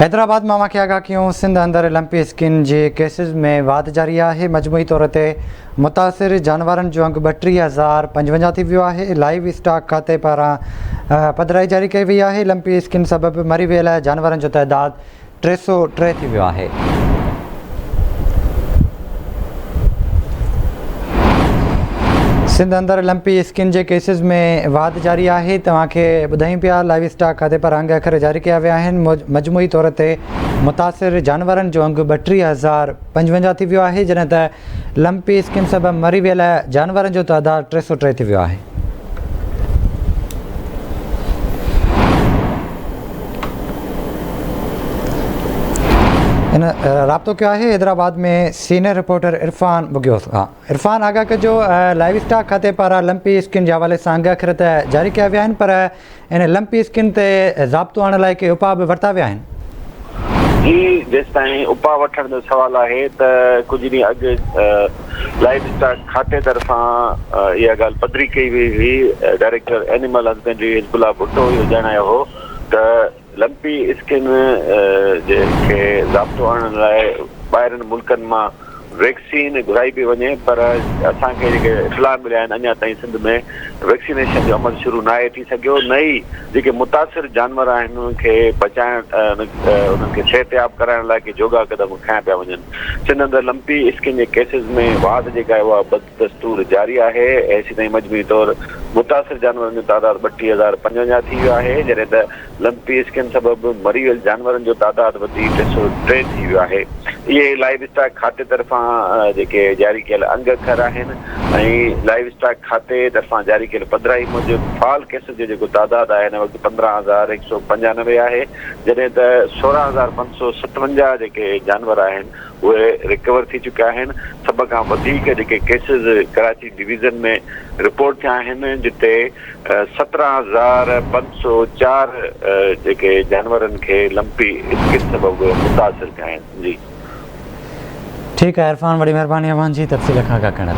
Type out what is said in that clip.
حيدرآباد مان اوهان کي آگاهه ڪيون سنڌ اندر لمپي اسڪن جي ڪيسز ۾ واڌ جاري آهي مجموعي طور تي متاثر جانورن جو انگ 32055 ٿي ويو آهي لائيو اسٽاڪ کاتي پاران پڌرائي جاري ڪئي وئي آهي لمپي اسڪن سبب مري ويل جانورن جو تعداد 303 ٿي ويو آهي. سنڌ اندر لمپي اسڪن جي ڪيسز ۾ واڌ جاري آهي توهان کي ٻڌايون پيا لائيو اسٽاڪ کاتي پاران انگ اکر جاري ڪيا ويا آهن مجموعي طور تي متاثر جانورن جو انگ 32055 ٿي ويو آهي جڏهن ته لمپي اسڪن سبب مري ويل جانورن جو تعداد 303 ٿي ويو آهي. هن رابطو ڪيو آهي حيدرآباد ۾ سينئر رپورٽر عرفان ٻگهيو سان. عرفان آگاهه ڪجو لائيو اسٽاڪ کاتي پاران لمپي اسڪن جي حوالي سان انگ اکر ته جاري ڪيا ويا آهن پر ان لمپي اسڪن تي ضابطو آڻڻ لاء ڪي اپاء به ورتا ويا آهن؟ جي جيستائين اپاء وٺڻ جو سوال آهي ته ڪجهه ڏينهن اڳ لائيو اسٽاڪ کاتي طرفان اها ڳالهه پڌري ڪئي وئي هئي، director animal husbandry Hizbullah Bhutto اهو ڄاڻايو هو ته لمپي اسڪن جي کي ضابطو آڻڻ لاء ٻاهرين ملڪن مان ويڪسين گهرائي پئي وڃي پر اسان کي جيڪي اطلاع مليا آهن اڃا تائين سنڌ ۾ ويڪسينيشن جو عمل شروع ناهي ٿي سگهيو نه ئي جيڪي متاثر جانور آهن انهن کي بچائڻ انهن کي صحتياب ڪرائڻ لاء ڪي جوڳا قدم کنيا پيا وڃن سنڌ اندر لمپي اسڪن جي ڪيسز ۾ واڌ جيڪا آهي اها بدستور جاري آهي هيسيتائين مجموعي طور متاثر جانورن جو تعداد 32055 ٿي ويو آهي جڏهن ته لمپي اسڪن سبب مري ويل جانورن جو تعداد وڌي 303 ٿي ويو آهي. اهي لائيو اسٽاڪ کاتي طرفان جيڪي جاري ڪيل انگ اکر آهن ۽ لائيو اسٽاڪ کاتي طرفان جاري ڪيل پڌرائي موجب فعال ڪيسز جو جيڪو تعداد آهي هن وقت 15195 آهي جڏهن ته 16557 جيڪي جانور آهن اهي ريڪور ٿي چڪيا آهن، سڀ کان وڌيڪ جيڪي ڪيسز ڪراچي ڊويزن ۾ رپورٽ ٿيا آهن جتي 17504 جيڪي جانورن کي لمپي اسڪن سبب متاثر ٿيا آهن جي. ٺيڪ آهي عرفان وڏي مهرباني اوهان جي تفصيل کان آگاهه ڪرڻ لاء.